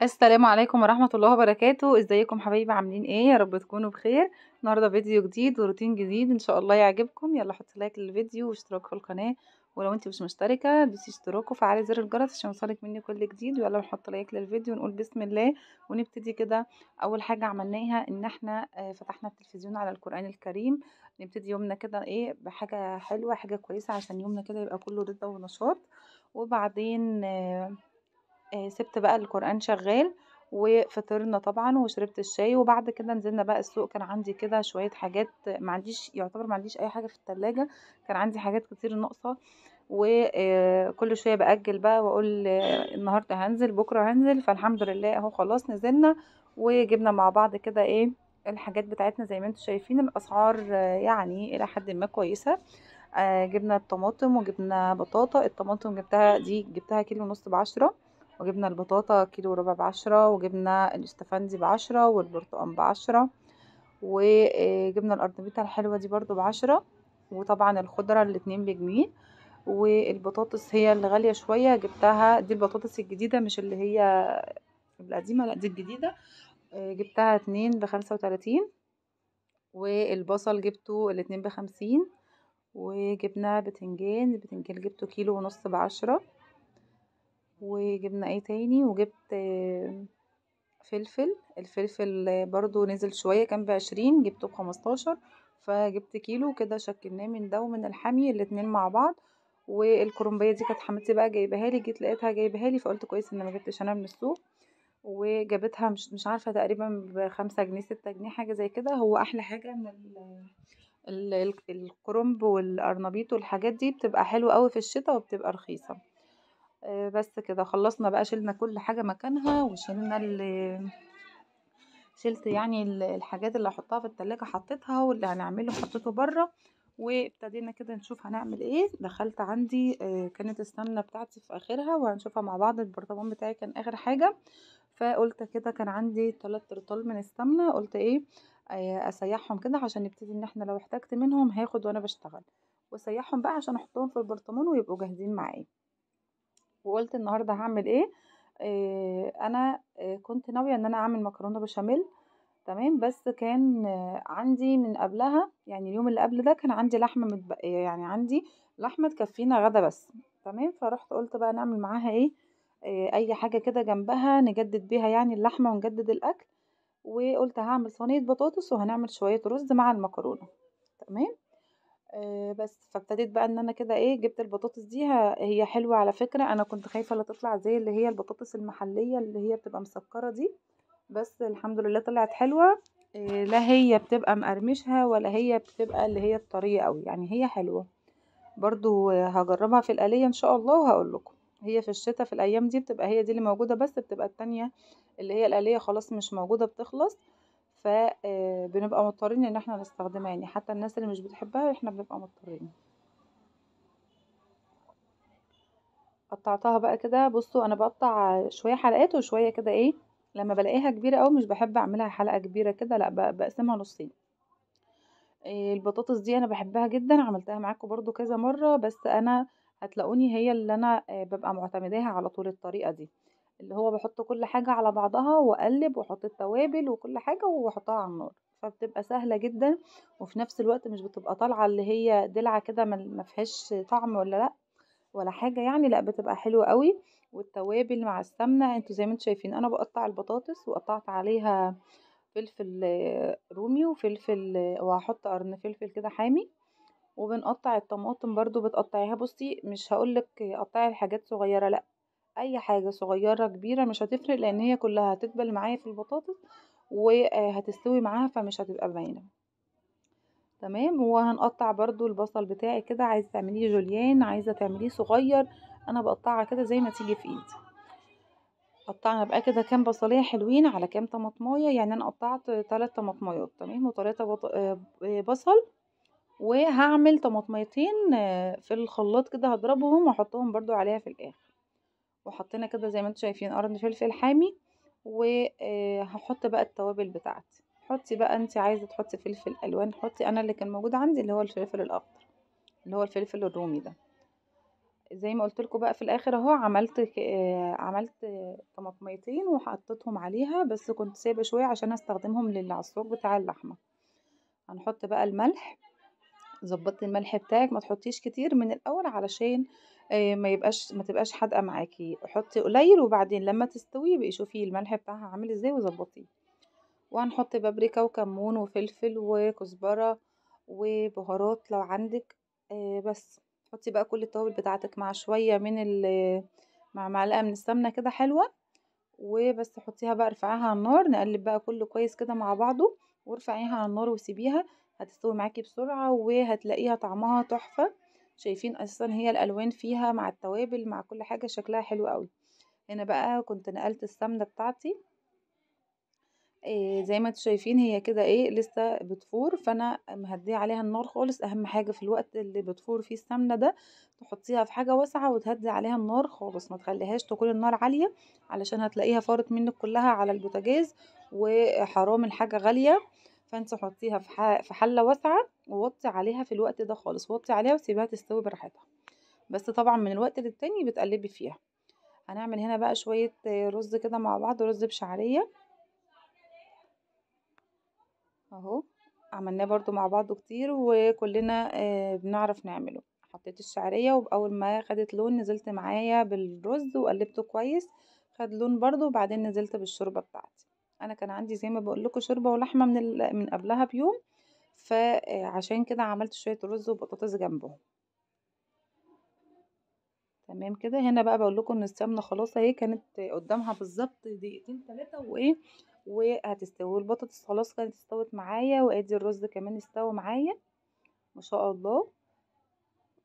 السلام عليكم ورحمة الله وبركاته. ازيكم حبايبي، عاملين ايه؟ يا رب تكونوا بخير. النهارده فيديو جديد وروتين جديد ان شاء الله يعجبكم. يلا حطي like للفيديو واشتراك في القناة، ولو انت مش مشتركة دوسي اشتراك وفعلي زر الجرس عشان يوصلك مني كل جديد. ويلا نحط like للفيديو ونقول بسم الله ونبتدي كده. اول حاجة عملناها ان احنا فتحنا التلفزيون على القرآن الكريم. نبتدي يومنا كده ايه بحاجة حلوة، حاجة كويسة عشان يومنا كده يبقى كله رضا ونشاط. وبعدين سبت بقى القرآن شغال وفطرنا طبعا وشربت الشاي. وبعد كده نزلنا بقى السوق. كان عندي كده شوية حاجات ما عنديش، يعتبر ما عنديش اي حاجة في التلاجة، كان عندي حاجات كتير ناقصة، وكل شوية بأجل بقى واقول النهاردة هنزل بكرة هنزل. فالحمد لله اهو خلاص نزلنا وجبنا مع بعض كده ايه الحاجات بتاعتنا. زي ما انتم شايفين الاسعار يعني الى حد ما كويسة. جبنا الطماطم وجبنا بطاطا. الطماطم جبتها دي جبتها 1.5 كيلو ب10، وجبنا البطاطا 1.25 كيلو ب10، وجبنا الاستفندي ب10، والبرتقان ب10، وجبنا القرنبيطة الحلوة دي برضو ب10، وطبعا الخضرة الاتنين بجنيه. والبطاطس هي اللي غالية شوية، جبتها دي البطاطس الجديدة مش اللي هي القديمة، لا دي الجديدة، جبتها 2 ب35. والبصل جبته الاتنين ب50. وجبنا بتنجان، البتنجان جبته 1.5 كيلو ب10. وجبنا ايه تاني؟ وجبت فلفل، الفلفل برضو نزل شوية، كان ب20 جبته ب15، فجبت كيلو كده شكلناه من ده ومن الحامي الاتنين مع بعض. والكرنبية دي كانت حماتي بقى جايبها لي، جيت لقيتها جايبها لي فقلت كويس ان ما جبتش انا من السوق. وجابتها مش عارفة تقريبا ب5 جنيه 6 جنيه حاجة زي كده. هو احلى حاجة ان الكرنب والقرنبيط والحاجات دي بتبقى حلوة قوي في الشتاء وبتبقى رخيصة. بس كده خلصنا بقى، شلنا كل حاجة مكانها، وشلنا شلت يعني الحاجات اللي هحطها في التلاجة حطيتها، واللي هنعمله حطيته بره. وابتدينا كده نشوف هنعمل ايه. دخلت عندي كانت السمنة بتاعتي في اخرها وهنشوفها مع بعض. البرطمان بتاعي كان اخر حاجة، فقلت كده كان عندي 3 رطال من السمنة، قلت ايه اسيحهم كده عشان نبتدي ان احنا لو احتجت منهم هاخد وانا بشتغل، واسيحهم بقى عشان احطهم في البرطمان ويبقوا جاهزين معايا. وقلت النهارده هعمل ايه؟ انا كنت ناوية ان انا اعمل مكرونه بشاميل، تمام، بس كان عندي من قبلها، يعني اليوم اللي قبل ده كان عندي لحمه متبقيه، يعني عندي لحمه تكفينا غدا بس، تمام. فرحت قلت بقى نعمل معاها ايه، اي حاجة كده جنبها نجدد بيها يعني اللحمة ونجدد الاكل. وقلت هعمل صينية بطاطس وهنعمل شوية رز مع المكرونه، تمام. بس فابتديت بقى ان انا كده ايه، جبت البطاطس دي، هي حلوة على فكرة، انا كنت خايفة لا تطلع زي اللي هي البطاطس المحلية اللي هي بتبقى مسكره دي، بس الحمد لله طلعت حلوة. لا هي بتبقى مقرمشها ولا هي بتبقى اللي هي الطريه قوي، يعني هي حلوة برضو. هجربها في القليه ان شاء الله وهقول لكم. هي في الشتاء في الايام دي بتبقى هي دي اللي موجودة، بس بتبقى التانية اللي هي القليه خلاص مش موجودة، بتخلص، فبنبقى مضطرين ان احنا نستخدمها، يعني حتى الناس اللي مش بتحبها احنا بنبقى مضطرين. قطعتها بقى كده، بصوا انا بقطع شوية حلقات وشوية كده ايه، لما بلاقيها كبيرة قوي مش بحب اعملها حلقة كبيرة كده، لا بقسمها نصين. البطاطس دي انا بحبها جدا، عملتها معاكم برضو كذا مرة، بس انا هتلاقوني هي اللي انا ببقى معتمداها على طول، الطريقة دي اللي هو بحط كل حاجة على بعضها واقلب واحط التوابل وكل حاجة واحطها على النار، فبتبقى سهلة جدا، وفي نفس الوقت مش بتبقى طالعة اللي هي دلعة كده ما فيهاش طعم ولا لا ولا حاجة يعني، لا بتبقى حلوة قوي. والتوابل مع السمنة، انتوا زي ما انتوا شايفين انا بقطع البطاطس وقطعت عليها فلفل رومي وفلفل، وهحط قرن فلفل كده حامي. وبنقطع الطماطم برضو بتقطعيها، بصي مش هقولك قطعي الحاجات صغيرة، لا اي حاجة صغيرة كبيرة مش هتفرق، لان هي كلها هتدبل معايا في البطاطس وهتستوي معاها، فمش هتبقى باينة، تمام. وهنقطع برضو البصل بتاعي كده، عايزه تعمليه جوليان عايزه تعمليه صغير، انا بقطعها كده زي ما تيجي في ايدي. قطعنا بقى كده كام بصليه حلوين على كام طماطمايه، يعني انا قطعت 3 طماطمايات، تمام، و3 بصل، وهعمل طماطميتين في الخلاط كده هضربهم واحطهم برضو عليها في الاخر. وحطينا كده زي ما انتم شايفين قرن فلفل حامي، وهحط بقى التوابل بتاعتي. حطي بقى انت عايزه تحطي فلفل الوان حطي، انا اللي كان موجود عندي اللي هو الفلفل الاخضر اللي هو الفلفل الرومي ده. زي ما قلت لكم بقى في الاخر اهو عملت طماطميتين وحطيتهم عليها، بس كنت سايبه شوية عشان استخدمهم للعصاج بتاع اللحمة. هنحط بقى الملح، ظبطي الملح بتاعك، ما تحطيش كتير من الاول علشان ما تبقاش حادقه معاكي، حطي قليل وبعدين لما تستوي بقي شوفي الملح بتاعها عامل ازاي وظبطيه. وهنحط بابريكا وكمون وفلفل وكزبره وبهارات لو عندك، بس حطي بقى كل التوابل بتاعتك مع شوية من مع معلقه من السمنة كده حلوة، وبس حطيها بقى، ارفعيها على النار، نقلب بقى كله كويس كده مع بعضه، وارفعيها على النار وسيبيها، هتستوي معاكي بسرعة وهتلاقيها طعمها تحفة. شايفين اصلا هي الالوان فيها مع التوابل مع كل حاجة شكلها حلو قوي. هنا بقى كنت نقلت السمنة بتاعتي، زي ما انتم شايفين هي كده ايه لسه بتفور، فانا مهديه عليها النار خالص. اهم حاجة في الوقت اللي بتفور فيه السمنة ده تحطيها في حاجة واسعة وتهدي عليها النار خالص، ما تخليهاش تكون النار عالية علشان هتلاقيها فارت منك كلها على البوتاجاز، وحرام الحاجة غالية. فانت حطيها في حله واسعة ووطي عليها في الوقت ده خالص، وطي عليها وسيبها تستوي براحتها، بس طبعا من الوقت للتاني بتقلبي فيها. هنعمل هنا بقى شوية رز كده مع بعض، رز بشعريه اهو، عملناه برضو مع بعض كتير وكلنا بنعرف نعمله. حطيت الشعرية واول ما خدت لون نزلت معايا بالرز وقلبته كويس، خد لون برضو، وبعدين نزلت بالشوربه بتاعتي. انا كان عندي زي ما بقول لكم شوربة ولحمه من قبلها بيوم، فعشان كده عملت شوية رز وبطاطس جنبهم. تمام كده. هنا بقى بقول لكم ان السمنة خلاص اهي كانت قدامها بالظبط دقيقتين 3 وايه وهتستوي. البطاطس خلاص كانت استوت معايا، وادي الرز كمان استوى معايا ما شاء الله.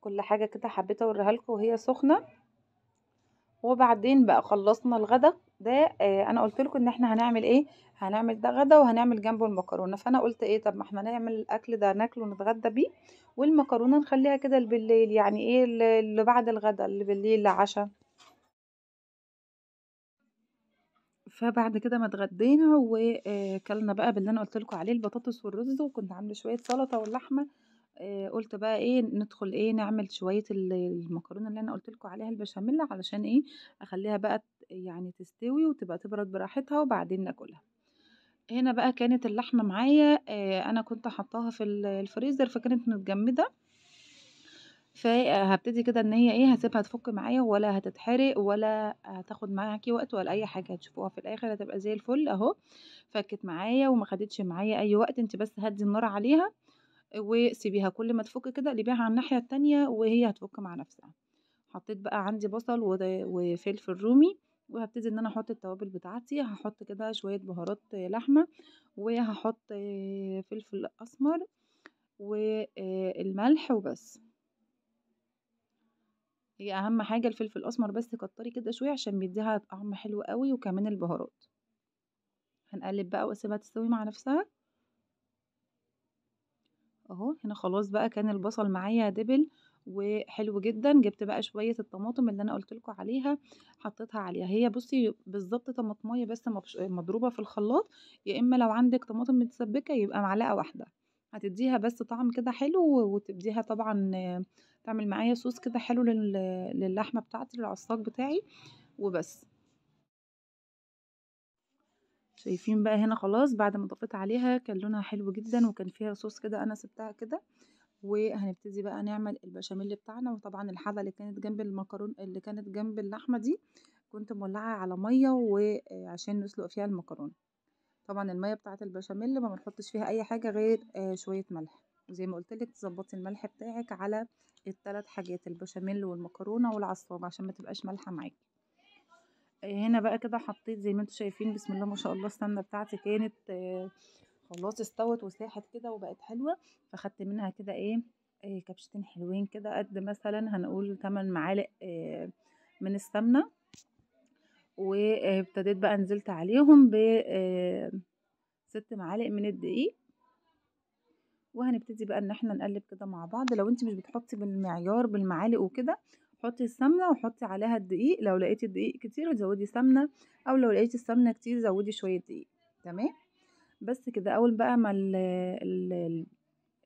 كل حاجة كده حبيت اوريها لكم وهي سخنة. وبعدين بقى خلصنا الغدا ده، انا قلت لكم ان احنا هنعمل ايه، هنعمل ده غدا وهنعمل جنبه المكرونه. فانا قلت ايه، طب ما احنا نعمل الاكل ده ناكله ونتغدى بيه، والمكرونه نخليها كده بالليل، يعني ايه اللي بعد الغدا، اللي بالليل لعشاء. فبعد كده ما اتغدينا وكلنا بقى باللي انا قلت لكم عليه، البطاطس والرز، وكنت عامله شوية سلطة واللحمة. قلت بقى ايه ندخل ايه نعمل شوية المكرونه اللي انا قلت لكم عليها البشاميل، علشان ايه اخليها بقى يعني تستوي وتبقى تبرد براحتها وبعدين ناكلها. هنا بقى كانت اللحمة معايا، انا كنت حطاها في الفريزر فكانت متجمده، فهبتدي كده ان هي ايه هسيبها تفك معايا، ولا هتتحرق ولا هتاخد معاكي وقت ولا اي حاجة، هتشوفوها في الاخر هتبقى زي الفل اهو. فكت معايا وما خدتش معايا اي وقت، انت بس هدي النار عليها وسيبيها، كل ما تفك كده قلبيها على الناحية التانية وهي هتفك مع نفسها. حطيت بقى عندي بصل وفلفل رومي، وهبتدي ان انا احط التوابل بتاعتي. هحط كده شوية بهارات لحمه، وهحط فلفل اسمر والملح وبس. هي اهم حاجة الفلفل الاسمر، بس كتري كده شوية عشان بيديها طعم حلو قوي، وكمان البهارات. هنقلب بقى واسيبها تستوي مع نفسها اهو. هنا خلاص بقى كان البصل معايا دبل وحلو جدا. جبت بقى شوية الطماطم اللي انا قلت لكم عليها، حطيتها عليها. هي بصي بالظبط طماطميه بس مضروبة في الخلاط، يا اما لو عندك طماطم متسبكه يبقى معلقه واحدة، هتديها بس طعم كده حلو، وتديها طبعا تعمل معايا صوص كده حلو للحمه بتاعتي للعصاج بتاعي وبس. شايفين بقى هنا خلاص بعد ما ضفت عليها كان لونها حلو جدا، وكان فيها صوص كده انا سبتها كده. وهنبتدي بقى نعمل البشاميل بتاعنا. وطبعا الحلة اللي كانت جنب المكرونه اللي كانت جنب اللحمة دي كنت مولعه على مية وعشان نسلق فيها المكرونه. طبعا المية بتاعه البشاميل ما بنحطش فيها اي حاجة غير شوية ملح، وزي ما قلت لك تظبطي الملح بتاعك على الثلاث حاجات، البشاميل والمكرونه والعصاج، عشان ما تبقاش مالحة معاكي. هنا بقى كده حطيت زي ما انتم شايفين بسم الله ما شاء الله السمنة بتاعتي كانت خلاص استوت وساحت كده وبقت حلوة. فخدت منها كده ايه كبشتين حلوين كده قد مثلا هنقول 8 معالق من السمنة، وابتديت بقى نزلت عليهم ب 6 معالق من الدقيق. وهنبتدي بقى ان احنا نقلب كده مع بعض. لو انت مش بتحطي بالمعيار بالمعالق وكده، حطي السمنة وحطي عليها الدقيق. لو لقيتي الدقيق كتير زودي سمنه، او لو لقيتي السمنة كتير زودي شوية دقيق. تمام بس كده. اول بقى ما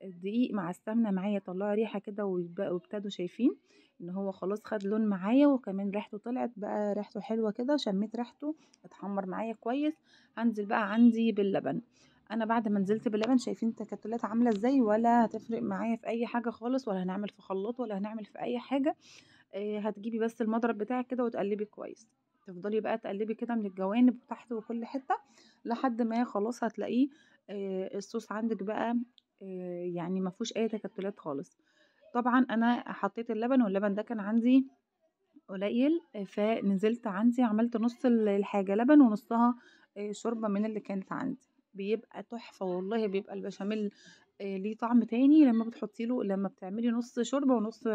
الدقيق مع السمنة معايا طلعوا ريحه كده، وابتدوا شايفين ان هو خلاص خد لون معايا، وكمان ريحته طلعت بقى ريحته حلوة كده، شميت ريحته اتحمر معايا كويس. هنزل بقى عندي باللبن. انا بعد ما نزلت باللبن شايفين التكتلات عامله ازاي، ولا هتفرق معايا في اي حاجة خالص، ولا هنعمل في خلاط ولا هنعمل في اي حاجة. هتجيبي بس المضرب بتاعك كده وتقلبي كويس، تفضلي بقى تقلبي كده من الجوانب وتحت وكل حتة لحد ما خلاص هتلاقيه الصوص عندك بقى يعني ما فيهوش اي تكتلات خالص. طبعا انا حطيت اللبن، واللبن ده كان عندي قليل، فنزلت عندي عملت نص الحاجة لبن ونصها شوربة من اللي كانت عندي. بيبقى تحفة والله، بيبقى البشاميل ليه طعم تاني لما بتحطي له، لما بتعملي نص شوربة ونص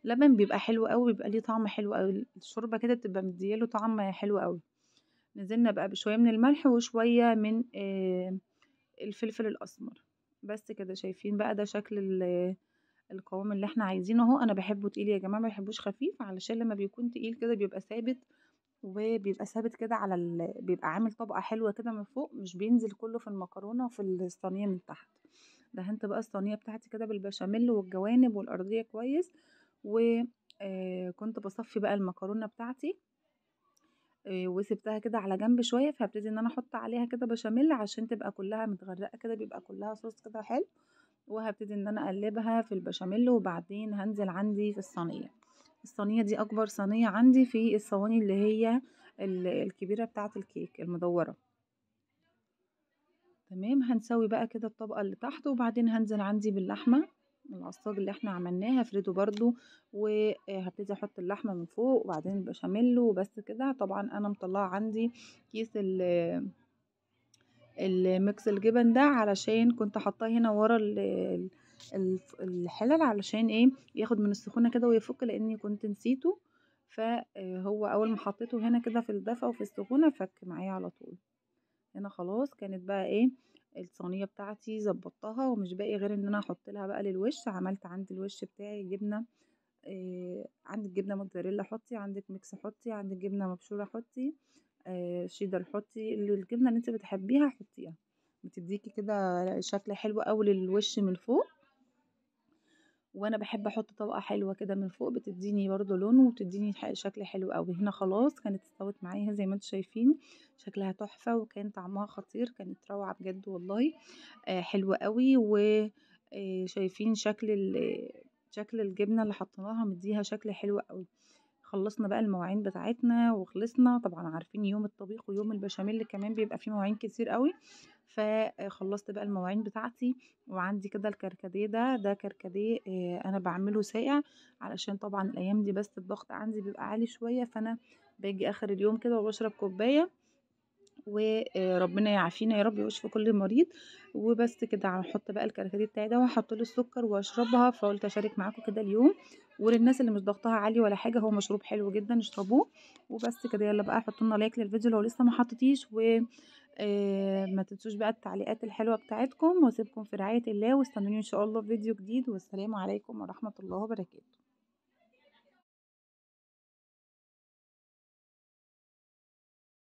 لبن بيبقى حلو قوي، بيبقى ليه طعم حلو قوي، الشوربة كده بتبقى مدياله طعم حلو قوي. نزلنا بقى بشوية من الملح وشوية من الفلفل الاسمر، بس كده. شايفين بقى ده شكل القوام اللي احنا عايزينه اهو. انا بحبه تقيل يا جماعة، ما بحبوش خفيف، علشان لما بيكون تقيل كده بيبقى ثابت، وبيبقى ثابت كده على بيبقى عامل طبقه حلوة كده من فوق، مش بينزل كله في المكرونه وفي الصينية من تحت. دهنت بقى الصينية بتاعتي كده بالبشاميل والجوانب والارضيه كويس، وكنت بصفي بقى المكرونه بتاعتي وسبتها كده على جنب شوية، فهبتدي ان انا احط عليها كده بشاميل عشان تبقى كلها متغرقه كده، بيبقى كلها صوص كده حلو. وهبتدي ان انا اقلبها في البشاميل، وبعدين هنزل عندي في الصينية. الصينية دي اكبر صينية عندي في الصواني اللي هي الكبيرة بتاعه الكيك المدوره. تمام، هنسوي بقى كده الطبقة اللي تحت، وبعدين هنزل عندي باللحمه العصاج اللي احنا عملناه، هفرده برضو، وهبتدي احط اللحمة من فوق وبعدين البشاميل وبس كده. طبعا انا مطلعه عندي كيس ال mix الجبن ده علشان كنت حاطاه هنا ورا الحلل، علشان ايه ياخد من السخونه كده ويفك، لاني كنت نسيته، فهو اول ما حطيته هنا كده في الدفا وفي السخونه فك معايا على طول. هنا خلاص كانت بقى ايه الصينية بتاعتي ظبطتها، ومش باقي غير ان انا احط لها بقى للوش. عملت عندي الوش بتاعي جبنه، عندك جبنه موتزاريلا حطي، عندك mix حطي، عندك جبنه مبشوره حطي، شيدر حطي، الجبنة اللي انت بتحبيها حطيها، بتديكي كده شكل حلو قوي للوش من فوق. وانا بحب احط طبقه حلوة كده من فوق، بتديني برضو لون وبتديني شكل حلو قوي. هنا خلاص كانت استوت معايا زي ما انتم شايفين، شكلها تحفة وكان طعمها خطير، كانت روعه بجد والله، حلوة قوي. وشايفين شكل الجبنة اللي حطيناها مديها شكل حلو قوي. خلصنا بقى المواعين بتاعتنا وخلصنا. طبعا عارفين يوم الطبيخ ويوم البشاميل كمان بيبقى فيه مواعين كتير قوي، فخلصت بقى المواعين بتاعتي. وعندي كده الكركديه ده كركديه انا بعمله ساقع، علشان طبعا الايام دي بس الضغط عندي بيبقى عالي شوية، فانا باجي اخر اليوم كده وبشرب كوباية، وربنا يعافينا يا رب ويشفي كل مريض. وبس كده هحط بقى الكركديه بتاعي ده وهحط له السكر واشربها. فقلت اشارك معاكم كده اليوم، وللناس اللي مش ضغطها عالي ولا حاجة هو مشروب حلو جدا اشربوه. وبس كده، يلا بقى حطوا لنا like للفيديو لو لسه ما حطيتيش، و ما تنسوش بقى التعليقات الحلوة بتاعتكم، واسيبكم في رعاية الله، واستنوني ان شاء الله في فيديو جديد. والسلام عليكم ورحمة الله وبركاته.